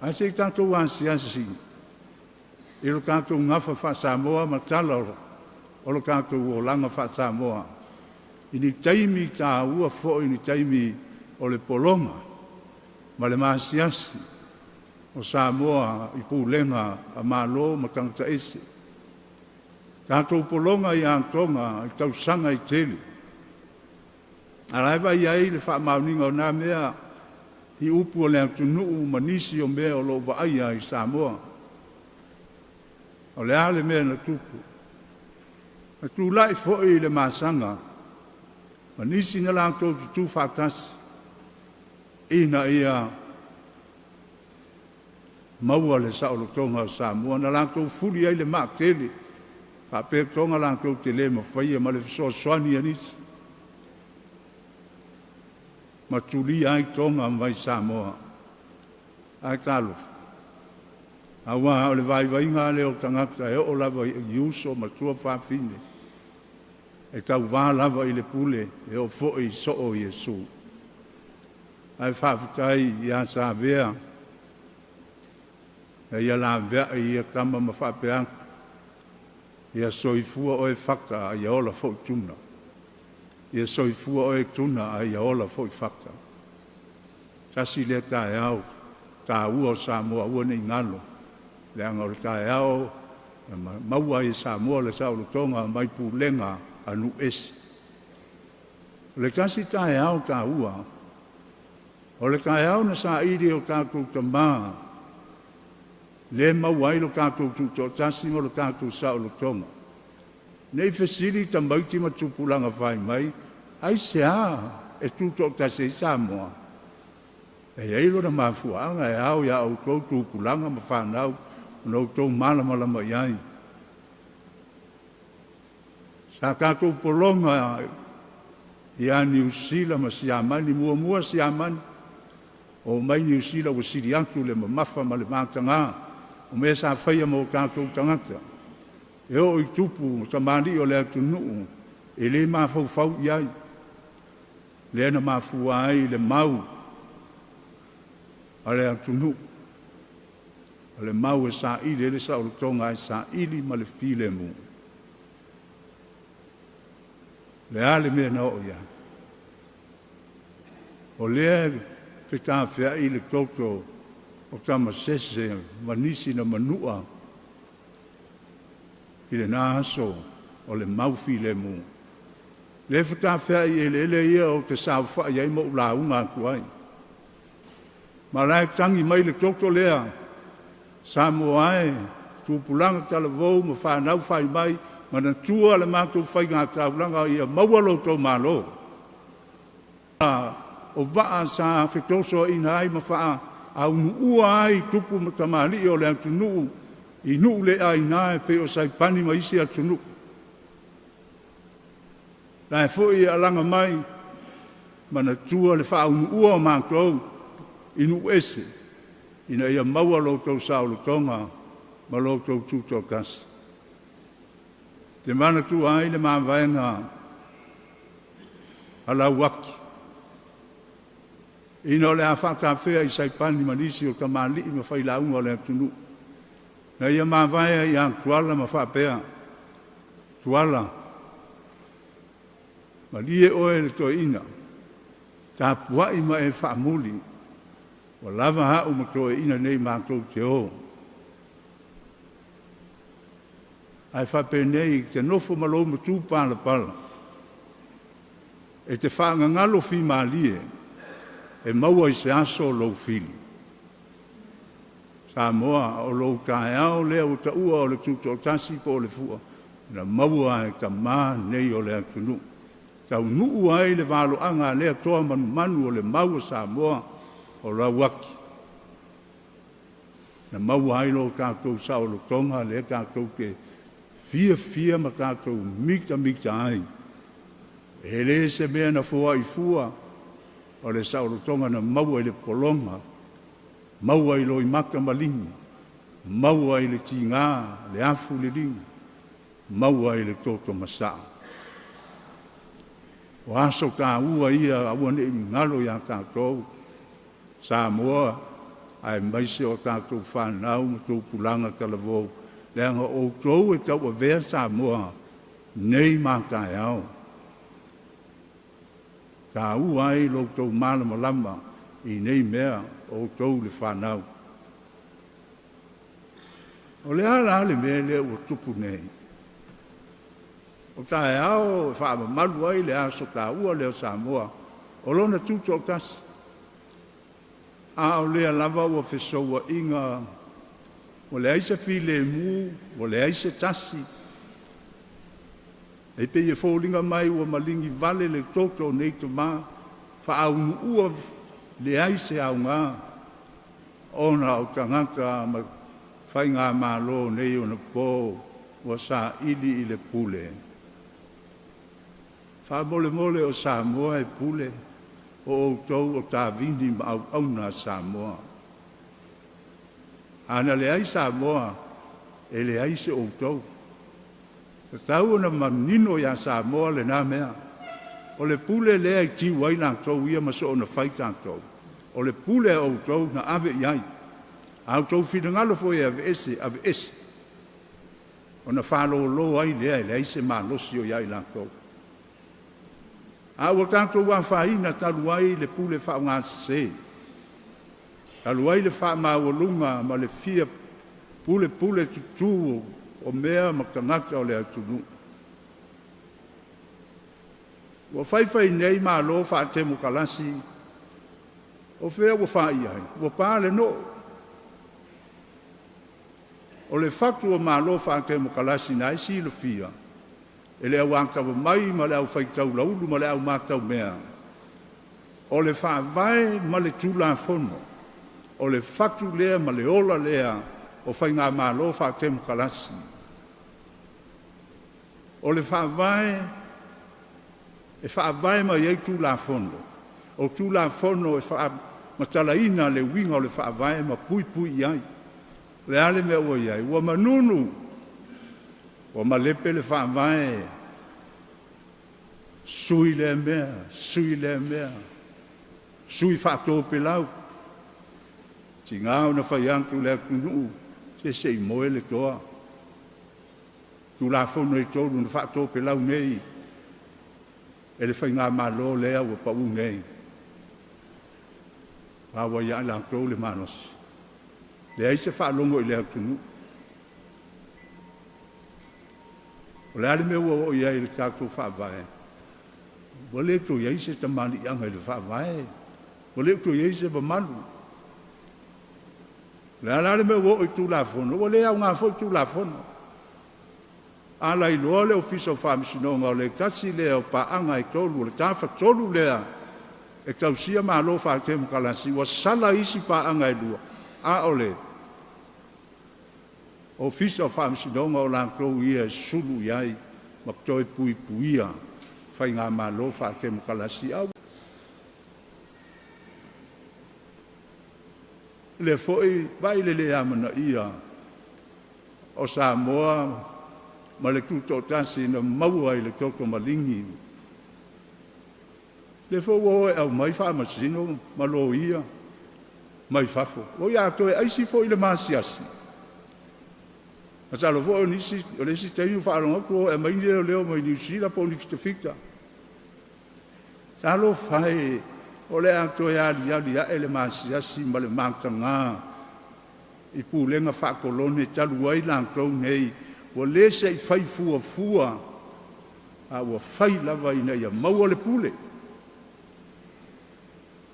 Ae se i tatou asiasi i lo tatou gafa faa-Samoa ma tala o lo tatou olaga faa-Samoa i ni taimi taua foi, ni taimi o le pologa ma le maasiasi o Samoa i pulega a Malo ma tagata ese. Tatou pologa ia Toga i tausaga e tele, a o la e vaai ai le faamaoniga o na mea i upu o le atunuu ma nisi o mea o lo o vaaia i Samoa. O le a le mea na tupu? Na tulai foi le masaga ma nisi na latou tutu faatasi ina ia maua le saolotoga o Samoa, na latou fuli ai le maa tele faapea Toga latou te le mafaia ma le fesoasoani a nisi, ma tulia ai Toga mai Samoa. Ae talofa, aua o le vaivaiga lava lea o tagata e oo lava i uso, matua, fafine, e tauvā lava i le pule e oo foi i soo o Iesu. Ae faafetai ia Savea na ia laveai ia tama ma faapea atu, “Ia soifua oe Fata a ia ola foi Tuna. Ia soifua oe Tuna a ia ola foi Fata.” Tasi lea taeao taua o Samoa, aua ne i galo, leaga o le taeao na maua ai e Samoa le saolotoga mai pulega a nuu ese. O le tasi taeao taua, o le taeao na saili e o tatou tamā le maua ai lo tatou tutoatasi ma lo tatou saolotoga. Ne i fesili tamaiti ma tupulaga fai mai, aisea e tutoatasi ai Samoa? E i ai lona mafuaaga e ao iā outou tupulaga ma fanau ona outou malamalama i ai. Sa tatou pologa ia Niu Sila ma Siamani, muamua Siamani, oo mai Niu Sila ua sili atu le mamafa ma le mataga o mea sa faia mo tatou tagata. E oo i tupu ma tamalii o le atunuu e le mafaufau i ai, lea na mafua ai le mau a le atunuu, o le mau e saili ai le saolotoga, ae saili ma le filemu. O le a le mea na oo i ai? O lea e fetafeai le toto o Tamasese ma nisi na manua i lena aso o le mau filemu, lea e fetafeai i eleele ia ou te saofai ai ma ou lauga atu ai. Ma o la e tagi mai le toto lea, Samoa e, tupulaga talavou ma fanau fai mai, manatua le matou faigataulaga ia maua lo outou Malo. O vaa sa fetosoaina ai ma faaunuua ai tupu ma tamalii o le atunuu i nuu le aina e pei o Saipani ma isi atunuu. La e foi e alaga mai, manatua le faaunuua o matou i nuu ese ina ia maua lo outou saolotoga ma lo outou tutoatasi. Te manatua ai le mavaega a Lauaki, ina o le a faatafea i Saipani ma nisi o tamalii ma failauga o le atunuu, na ia mavae ai ia Tuala ma faapea, “Tuala, malie oe le toeaina, tapuai ma e faamuli, ua lava au ma toeaiina nei matou te o.” Ae faapenei, e te nofo ma lou matupalapala, e te faagagalo fimalie, e maua i se aso lou fili. Samoa, o lou taeao lea ua taua o le tutoatasi po o le fua, na maua e tamā nei o le atunuu. Taunuu ai le valoaga a lea toa manumanu o le mau a Samoa o Lauaki, na maua ai lo tatou saolotoga lea tatou te fiafia ma tatou mitamita ai. E le se mea na foai fua, o le saolotoga na maua i le pologa, maua i loimata maligi, maua i le tiga, le afu liligi, maua i le toto masaa. O aso taua ia aua ne i galo iā tatou, Samoa. aemaise o tatou fanau ma tupulaga talavou, leaga o outou e tauavea Samoa nei ma taeao. Taua ai lo outou malamalama i nei mea, o outou le fanau. O le a la le mea lea ua tupu nei? O taeao e faamamalu ai le aso taua lea o Samoa o lona tutoatasi, a o lea lava ua fesoua'iga, ua leai se filemu, ua leai se tasi. E pei e foliga mai ua maligi vale le toto o nei tama faaunuua, leai se aoga ona o tagata ma faigamalo nei ona po ua saili i le pule. Faamolemole o Samoa e pule, o outou o tavini ma auauna a Samoa. A na leai Samoa, e leai se outou. Tatau ona manino iā Samoa lena mea. O le pule lea e tiu ai latou ia ma soona fai tatou. O le pule a outou na ave i ai. A outou finagalo foi e aveese, aveese, ona fālōlō ai lea e leai se malosi o iā i latou. A ua tatou afaina talu ai le pule faaaogasesē, talu ai le faamaualuga ma le fia pulepule tutū o mea ma tagata o le atunuu. Ua fai fai nei Malo faatemokalasi, o fea ua fa'i ai? Ua pa le noo. O le fatu o Malo faatemokalasi na e silafia e le au atamamai ma le au faitaulaulu ma le au mataumea, o le Faavae ma le Tulafono, o le fatu lea ma le ola lea o faigamalo faatemokalasi. O le Faavae e faavae mai ai Tulafono, o Tulafono e faamatalaina le uiga o le Faavae ma puipui i ai. O le a le mea ua i ai? Ua manunu, ua malepe le Faavae, sui lea mea, sui lea mea, sui faatopelau. Tiga ona fai atu le atunuu, se se i moe le toa. Tulafono e 3 na faatopelau nei e le faigamalo lea ua pau nei. A ua ia i latou le malosi, leai se faalogo i le atunuu. O le a le mea ua oo i ai i le tatou Faavae? Ua le toe i ai se tamaliiaga i le Faavae, ua le toe i ai se mamalu. O le a la le mea ua oo i Tulafono? Ua le aoga foi Tulafono. A lailoa le Ofisa o Faamasinoga, o le tasi lea o paaga e tolu, o le tafatolu lea e tausia malo faatemokalasi, ua sala isi paaga e lua, a o le Ofisa o Faamasinoga o latou ia e sulu i ai ma toe puipuia faigamalo faatemokalasi. A lea foi, vaai i le le amanaia o Samoa ma le Tutoatasi na maua i le toto maligi. Lea foi ua o e aumai faamasino ma loia mai fafo. Oi a toe aisi foi le masiasi, masalo foi o nisi o le isi taimi ua faalogo atu ua o e aumai ni leoleo mai Niu Sila po o ni fitafita. Talofa e, o le a toe aliali ae le masiasi ma le mataga i pulega faakolone talu ai latou nei ua le se i fai fuafua, a ua fai lava ina ia maua le pule.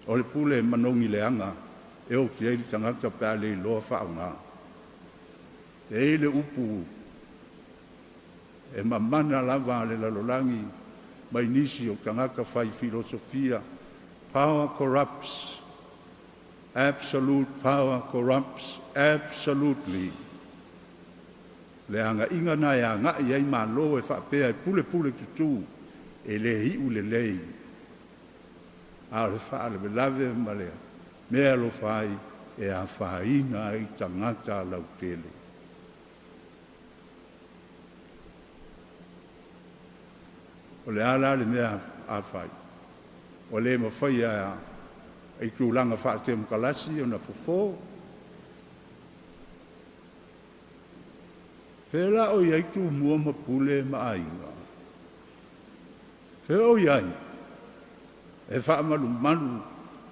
O le pule e manogi leaga e oti ai le tagata pe a le iloa faaaoga. E i ai le upu e mamana lava a le lalolagi mai nisi o tagata fai filosofia, power corrupts, absolute power corrupts absolutely. Le agaiga na e agai ai Malo e faapea e pulepule tutū, e le iu lelei, a o le faalavelave ma le mea alofa ai e afaina ai tagata lautele. O le a la le mea a fai? Ua le mafaia i tulaga faatemokalasi ona fofo. Fea la o i ai Tumua ma Pule ma Aiga? Fea o i ai? E faamalumalu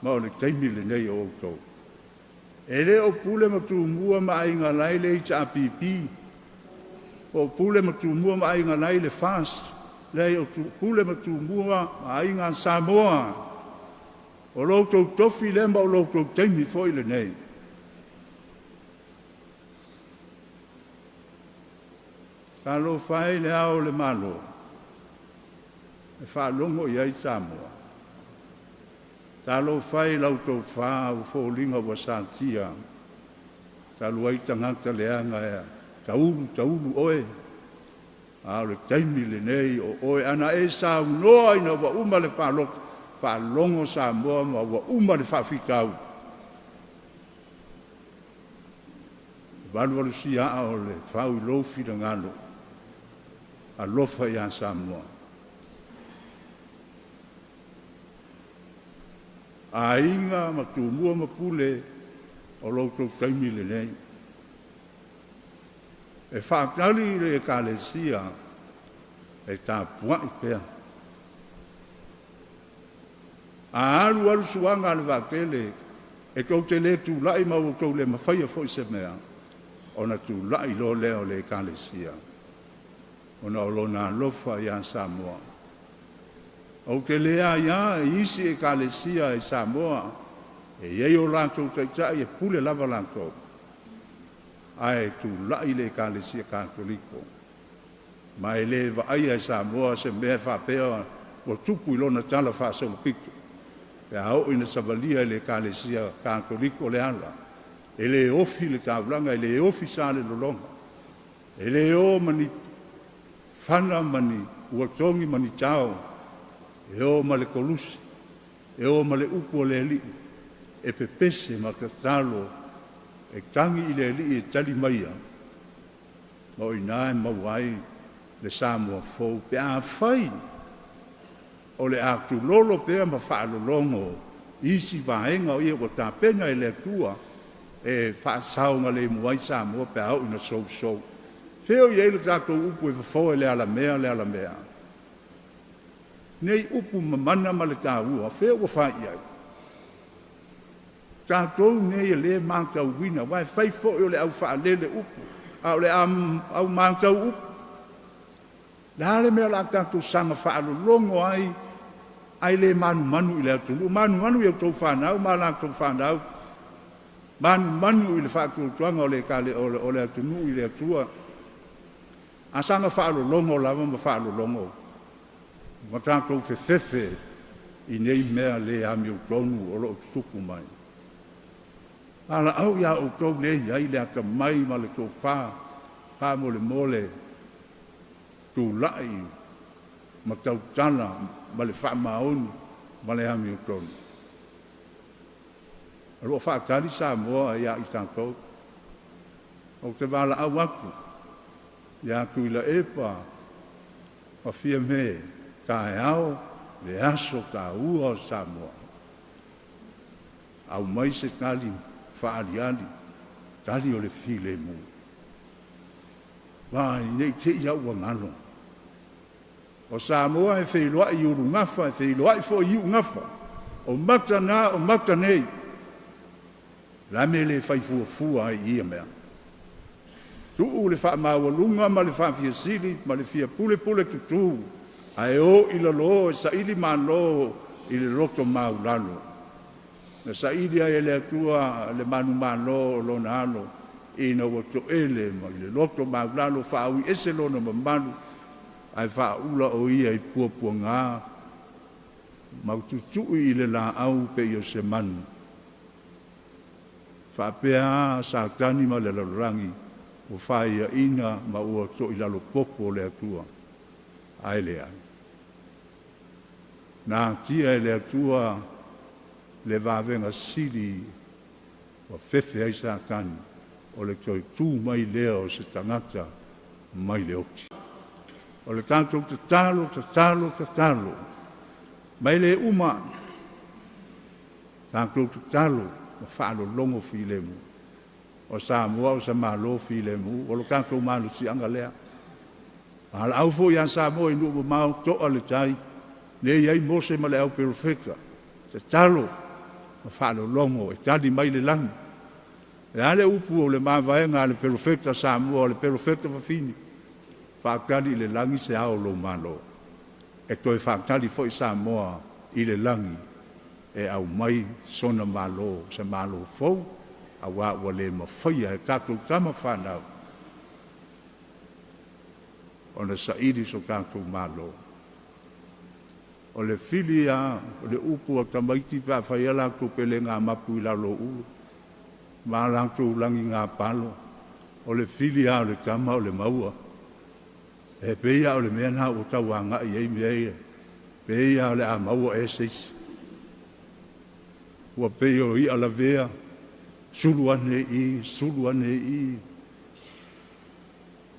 ma o le taimi lenei o outou. E le o Pule ma Tumua ma Aiga la e i le HRPP, po o Pule ma Tumua ma Aiga la e i le FAST, leai o Pule ma Tumua ma Aiga a Samoa. O lo outou tofi lea ma o lo outou taimi foi lenei. Talofa e i le Ao o le Malo, e faalogo i ai Samoa. Talofa e i lau tofa ua foliga ua satia, talu ai tagata leaga e taulu taulu oe, a o le taimi lenei o oe. Ana e saunoa ina ua uma le palota, faalogo Samoa ma ua uma le faafitauli. Valuvalusia aa o le fau i lou finagalo, alofa ia Samoa. Aiga ma Tumua ma Pule, o lo outou taimi lenei. E faatali le Ekalesia e tapuai pea. A alu alu suaga a le vaatele, e tou te le tulai ma ua outou le mafaia foi se mea, ona tulai loa lea o le Ekalesia, ona o lona alofa ia Samoa. Ou te le aia i isi Ekalesia i Samoa, e i ai o latou taitai e pule lava latou, ae tulai le Ekalesia Katoliko, ma e le vaaia e Samoa se mea faapea ua tupu i lona tala faasolopito, pe a oo ina savalia e le Ekalesia Katoliko le ala. E le ofi le taulaga, e le ofi Salelologa, e le o ma ni fana ma ni uatogi ma ni tao, e o ma le koluse, e o ma le upu a le Alii, e pepese ma tatalo, e tagi i le Alii e tali maia, ma o i ina e maua ai le Samoa fou, pe afai o le a tulolo pea ma faalologo isi vaega o ia ua tapena e le Atua e faasaogalemu ai Samoa pe a oo ina sousou. Fea o i ai le tatou upu e fofo e le alamea le alamea? Nei upu mamana ma le taua, fea ua fai i ai? Tatou nei e le matauina, aua e fai foi o le au faalele upu, a o le au matau upu. Le a le mea o le a tatou saga faalologo ai ae le manumanu i le atunuu, manumanu i a outou fanau ma a latou fanau, manumanu i le faatuatuaga o le atunuu i le Atua. A saga faalologo lava ma faalologo ma tatou fefefe i nei mea le amiotonu o lo o tutupu mai. Valaau ia outou lea e i ai le atamai ma le tofa, faamolemole, tulai ma tautala ma le faamaoni ma le amiotonu. O lo o faatali Samoa ia i tatou. Ou te valaau atu ia Tuilaepa ma Fiame, taeao le aso taua o Samoa. Aumai se tali faaaliali, tali o le filemu. Vaai, ne i te i lava ua galo. O Samoa e feiloai i ulugafa, e feiloai foi i iugafa. O mata na, o mata nei. O le a le mea e le fai fuafua ai i ia mea? Tuu le faamaualuga ma le faafiasili ma le fia pulepule tutu, ae o i lalo e saili malo i le loto maulalo. Na saili ai e le Atua le manumalo o lona alo, ina ua toele mai le loto maulalo, faaui ese lona mamalu, ae faaula o ia i puapuaga ma tutui i le laau pei o se manu. Faapea a Satani ma le lalolagi ua faiaina ma ua toilalo popo le Atua, ae leai. Na atia e le Atua le vavega sili ua fefe ai Satani, o le toe tu mai lea o se tagata mai le oti. O le tatou tatalo, tatalo, tatalo, ma e le uma, tatou tatalo ma faalologo filemu. O Samoa o se Malo filemu, o lo tatou malosiaga lea. Valaau foi ia Samoa i nuu mamao, to'a le tai, lea e i ai Mose ma le au perofeta, tatalo ma faalologo e tali mai le lagi. O le a le upu o le mavaega a le perofeta Samoa, o le perofeta fafine? Faatali i le lagi se ao o lou Malo. E toe faatali foi Samoa i le lagi e aumai sona Malo, se Malo fou, aua ua le mafaia e tatou tama fanau ona saili so tatou Malo. O le fili lava o le upu a tamaiti pe a fai a latou pelega mapu i lalo o ulu ma a latou lagigapalo, o le fili lava o le tama o le maua. E pei lava o le mea lena ua tau agai i ai mea ia, pei lava o le a maua ea se isi. Ua pei o i'a lavea, sulu ane i i, sulu ane i i,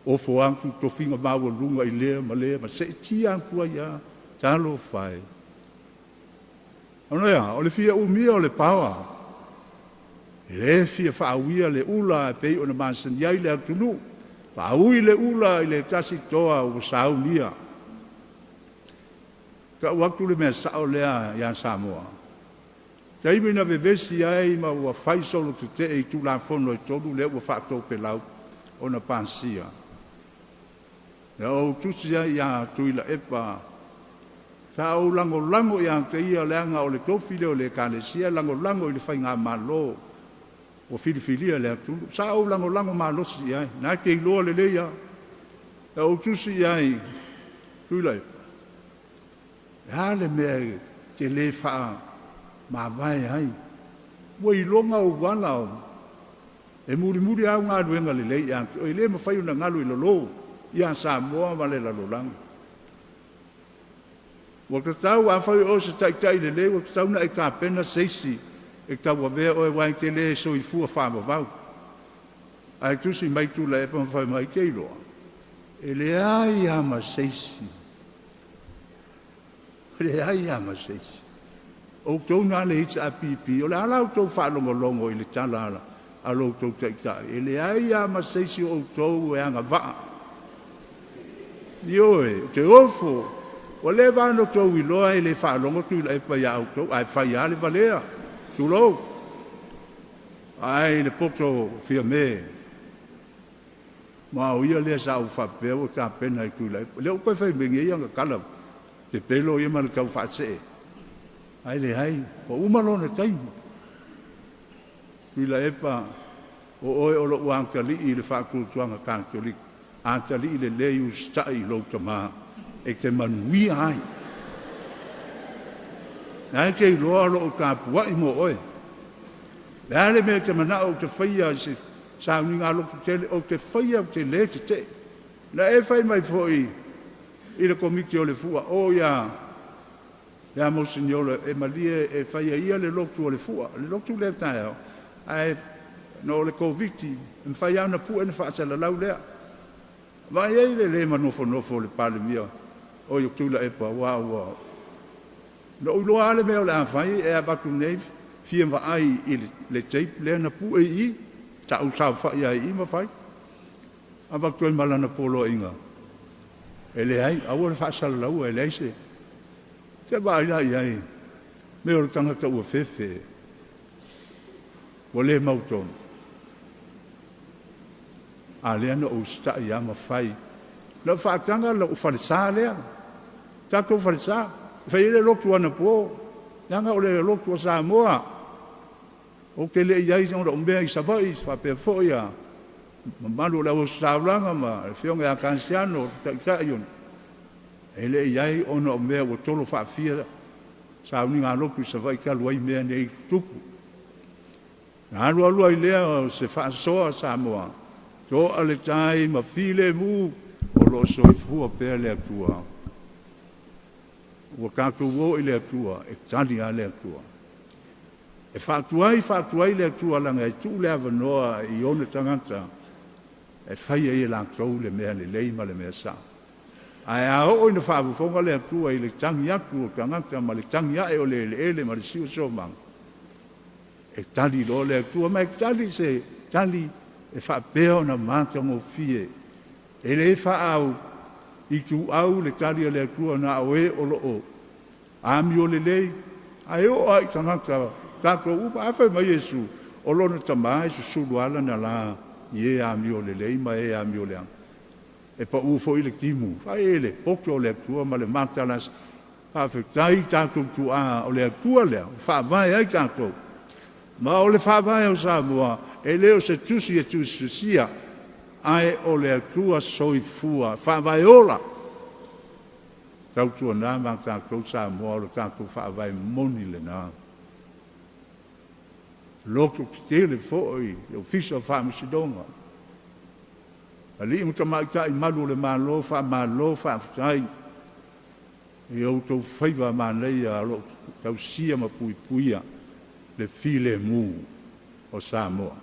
ofo atu tofiga maualuga i lea ma lea ma seetia atu ai lava. Talofa e. Ona e a? O le fia umia o le paoa. E le fia faauia le ula e pei ona masani ai le atunuu. Faaui le ula i le tasi toa ua saunia. Tau atu le mea sao lea ia Samoa. Taimi na vevesi ai ma ua fai solo tetee i Tulafono e 3 lea ua faatopelau ona pasia. Na ou tusi ai ia Tuilaepa, sa ou lagolago ia te ia leaga o le tofi lea o le Ekalesia e lagolago i le faigamalo ua filifilia e le atunuu. Sa ou lagolago malosi i ai, na e te iloa lelei lava. Na ou tusi i ai, Tuilaepa, le a le mea e te le faamavae ai? Ua iloga ou ala, e mulimuli lava au galuega lelei ia te oe, e le mafai ona galo i lalo ia Samoa ma le lalolagi. Ua tatau, afai o oe o se taitai lelei, ua tatau ona e tapena se isi e tauavea oe, aua e te le soifua faavavau. Ae tusi mai Tuilaepa ma fai mai, e te iloa, e leai lava ma se isi, leai lava ma se isi. Outou na le HRPP, o le a la outou faalogologo i le tala a lo outou taitai? E leai lava ma se isi o outou e agavaa. Ioe, ou te ofo, ua leva ona outou iloa e le faalogo Tuilaepa ia outou, ae fai lava le valea, tulou. Ae i le poto Fiame, ma o ia lea sa ou faapea ua tapena e Tuilaepa. Lea ua toe fai mai nei ana tala pepelo ia ma le tau faasee, ae leai, ua uma lona taimi. Tuilaepa, o oe o lou atalii i le faatuatuaga Katoliko, atalii lelei usitai i lou tama, e te manuia ai. Na e te iloa lou tapuai mo oe. Le a le mea e te manao ou te faia i se sauniga lotu tele, ou te faia, ou te le tetee. Na e fai mai foi i le komiti o le Fua o ia Moseniolo e malie e faia ia le lotu o le Fua, le lotu lea taeao, ae na o le Koviti, e mafai lava ona pue ona faasalalau lea. Vaai ai le le manofonofo o le Palemia o Tuilaepa, aua ua na ou iloa lava le mea o le a fai, e avatu nei fia vaai i le tape lea na pue i i, sa ou saofai ai i i ma fai. Avatu ai ma lana poloaiga, e leai, aua le faasalalaua, e leai se. Se vaai la i ai, mea o le tagata ua fefe, ua le mautonu. A lea na ou usitai lava ma fai. Na ou faataga lou falesa lea, tatou falesa, e fai ai le lotu anapo, leaga o le lotu a Samoa. Ou te le i ai ona o mea i Savaii, faapea foi a mamalu o le Auositaulaga ma le afioga ia Kasiano, o le taitai o e le i ai ona o mea ua tolo faafia sauniga lotu i Savaii talu ai mea nei tutupu. Na alu alu ai lea o se faasoa Samoa, to'a le tai ma filemu, o lo o soifua pea le Atua. Ua tatou o i le Atua, e tali lava le Atua. E faatuai faatuai le Atua leaga e tuu le avanoa i ona tagata e fai ai e latou le mea lelei ma le mea sao. Ae a oo ina faafofoga le Atua i le tagi atu o tagata ma le tagi ae o le eleele ma le siosiomaga, e tali loa le Atua, ma e tali se tali e faapea ona matagofie. E le faaau le tali a le Atua na o e o lo o amio lelei, ae oo lava i tagata tatou uma. A fai mai Iesu, o lona tama e susulu lava lana la i e amio lelei ma e amio leaga. E pau foi le timu, fai le poto o le Atua ma le matalasi. Faafetai tatou tuaa o le Atua lea ua faavae ai tatou. Ma o le faavae o Samoa, e le o se tusi e tusitusia, ae o le Atua soifua, faavae ola. Tautuana ma tatou Samoa, o le tatou faavae moni lena. Loto tetele foi le Ofisa o Faamasinoga, alii ma tamaitai malu o le Malo, faamalo faafetai i outou faiva manaia o lo o tausia ma puipuia le filemu o Samoa.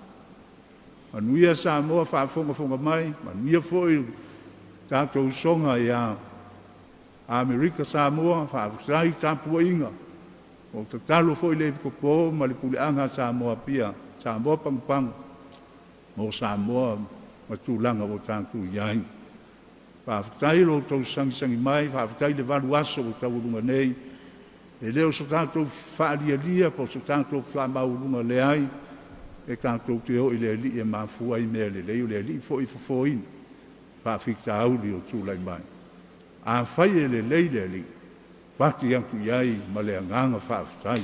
Manuia Samoa faafogafoga mai, manuia foi tatou usoga ia Amerika Samoa, faafetai tapuaiga. Ua tatalo foi le Epikopo ma le puleaga a Samoa Apia, Samoa Pagopago, mo Samoa ma tulaga ua tatou i ai. Faafetai lo outou sagisagi mai, faafetai le 8 aso ua taualuga nei. E le o so tatou faalialia po o so tatou faamaualuga, leai, e tatou te o i le Alii e mafua ai mea lelei, o le Alii foi e fofoina faafitauli o tulai mai. Afai e lelei le Alii, pati atu i ai ma le agaga faafetai.